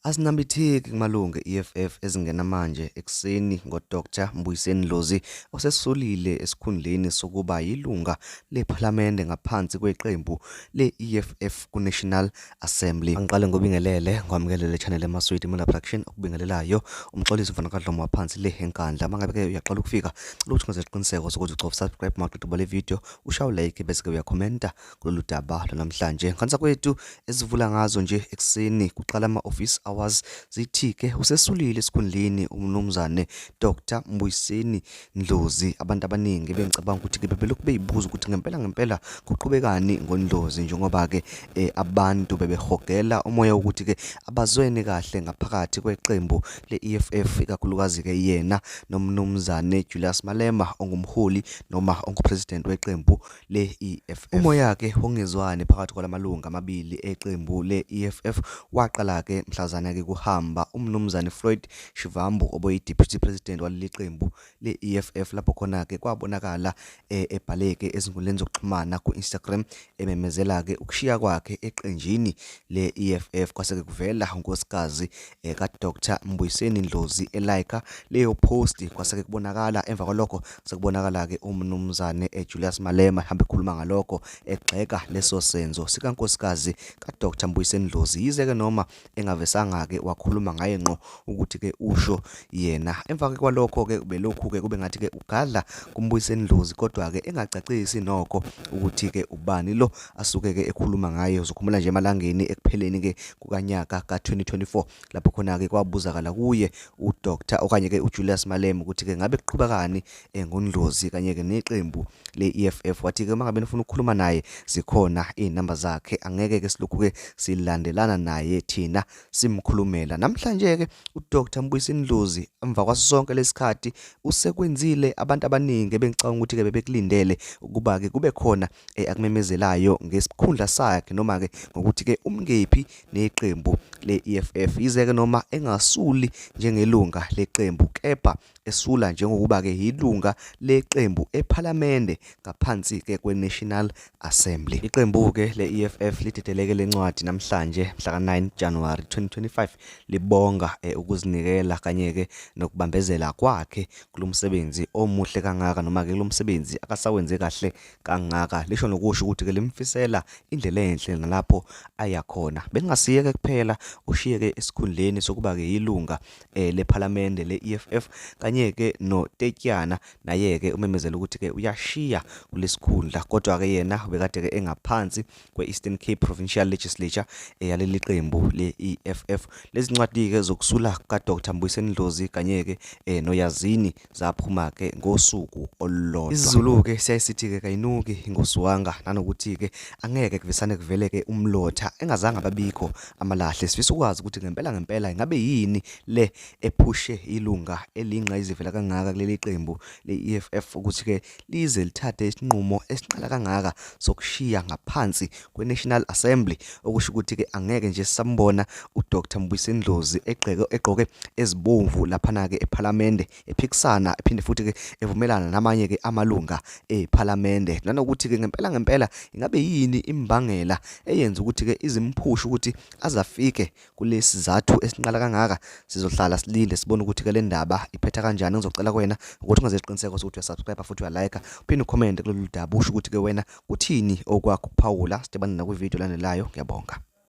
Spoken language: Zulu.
Asinambitheki kumalungu e-EFF ezingena manje ekuseni ngoDr Mbuyiseni Ndlozi osesulile esikhundleni sokuba yilunga lePhalamende ngaphansi kweqembu le-EFF ku-National Assembly. Angiqale ngobingelele ngwamukelele le channel eMaswidi Mula Production okubingelelayo uMxolisi mfana kaDlomo waphansi le eNkandla. Mangabe ke uyaqala ukufika, cela ukuthi ungenze isiqiniseko sokuthi ucofa subscribe maqeda ubale video, ushaye like bese ke uyakhomenta kulolu daba lwanamhlanje. Ngaphansi kwethu esivula ngazo nje ekuseni kuqala ama-office hours zithi-ke usesulile esikhundleni umnumzane Dr Mbuyiseni Ndlozi. Abantu abaningi bengicabanga ukuthi-ke bebelokhu beyibuza ukuthi ngempela ngempela kuqhubekani ngoNdlozi njengoba-ke abantu bebehogela umoya wokuthi-ke abazwene kahle ngaphakathi kweqembu le-EFF ikakhulukazi-ke yena nomnumzane Julius Malema ongumholi noma ongupresident weqembu le-EFF. Umoya-ke wokungezwani phakathi kwalamalungu amabili eqembu le-EFF waqala-ke mhlazana-ke kuhamba uMnumzane Floyd Shivambu oboyi-deputy president waleli qembu le-EFF lapho khona-ke kwabonakala ebhaleke ezinkundleni zokuxhumana ku-Instagram ememezela-ke ukushiya kwakhe eqenjini le-EFF kwase-ke kuvela unkosikazi kaDr Mbuyiseni Ndlozi elayikha leyo post kwase-ke kubonakala emva kwalokho sekubonakala-ke uMnumzane Julius Malema ehamba ekhuluma ngalokho egxeka leso senzo sikankosikazi kaDr Mbuyiseni Ndlozi yize-ke noma engavesanga-ke wakhuluma ngaye ngqo ukuthi-ke usho yena. Emva-ke kwalokho-ke belokhu-ke kube ngathi-ke ugadla kuMbuyiseni Ndlozi kodwa-ke engacacisi nokho ukuthi-ke ubani lo asuke-ke ekhuluma ngaye. Uzokhumbula nje emalangeni ekupheleni-ke kukanyaka ka-2024 lapho khona-ke kwabuzakala kuye uDr okanye-ke uJulius Malema ukuthi-ke ngabe kuqhubekani ngoNdlozi kanye-ke neqembu le-EFF. Wathi-ke uma ngabe nifuna ukukhuluma naye zikhona iy'namba zakhe, angeke-ke silokhu-ke silandelana naye thina simkhulumela. Namhlanje-ke uDr Mbuyiseni Ndlozi emva kwaso sonke lesikhathi usekwenzile abantu abaningi ebengicabanga ukuthi-ke bebekulindele ukuba-ke kube khona akumemezelayo ngesikhundla sakhe noma-ke ngokuthi-ke umngephi neqembu le-EFF. Yize-ke noma engasuli njengelunga leqembu kepha esula njengokuba-ke yilunga leqembu ePhalamende ngaphansi-ke kwe-National Assembly. Iqembu-ke le-EFF lidedeleke lencwadi namhlanje mhla ka-9 January 2025 libonga ukuzinikela kanye-ke nokubambezela kwakhe kulo msebenzi omuhle kangaka noma-ke kulo msebenzi akasawenze kahle kangaka. Lisho nokusho ukuthi-ke limfisela indlela enhle nalapho aya khona. Bekungasiyeke kuphela ushiyeke esikhundleni sokuba-ke yilunga lePhalamende le-EFF kanye-ke noTetyana naye-ke umemezela ukuthi-ke uyashiya kulesikhundla kodwa-ke yena ubekade-ke engaphansi kwe-Eastern Cape Provincial Legislature yaleli qembu le-EFF. Lezi ncwadi-ke zokusula kukaDr Mbuyiseni Ndlozi kanye-ke noYazini zaphuma-ke ngosuku olulodwa. IsiZulu-ke siyaye sithi-ke kayinuki ingosiwanga nanokuthi-ke angeke kuvesane kuvele-ke umlotha engazange ababikho amalahle. Sifisa ukwazi ukuthi ngempela ngempela ingabe yini le ephushe ilunga elingqayizivela kangaka kuleli qembu le-EFF ukuthi-ke lize lithathe isinqumo esinqala kangaka sokushiya ngaphansi kwe-National Assembly okusho ukuthi-ke angeke nje sisambona uDr Mbuyiseni Ndlozi egqeke egqoke ezibomvu laphana-ke ePhalamende ephikisana ephinde futhi-ke evumelana namanye-ke amalunga ePhalamende nanokuthi-ke ngempela ngempela ingabe yini imbangela eyenza ukuthi-ke izimphushe ukuthi azafike kulesizathu esinqala kangaka. Sizohlala silinde sibone ukuthi ke le ndaba iphetha kanjani. Ngizocela kuwena ukuthi ungenze isiqiniseko sokuthi uyasubscribe futhi uyalike uphinde ucomment kulolu daba usho ukuthi ke wena kuthini okwakho ukuphawula. Sidibane nakwividiyo elandelayo, ngiyabonga.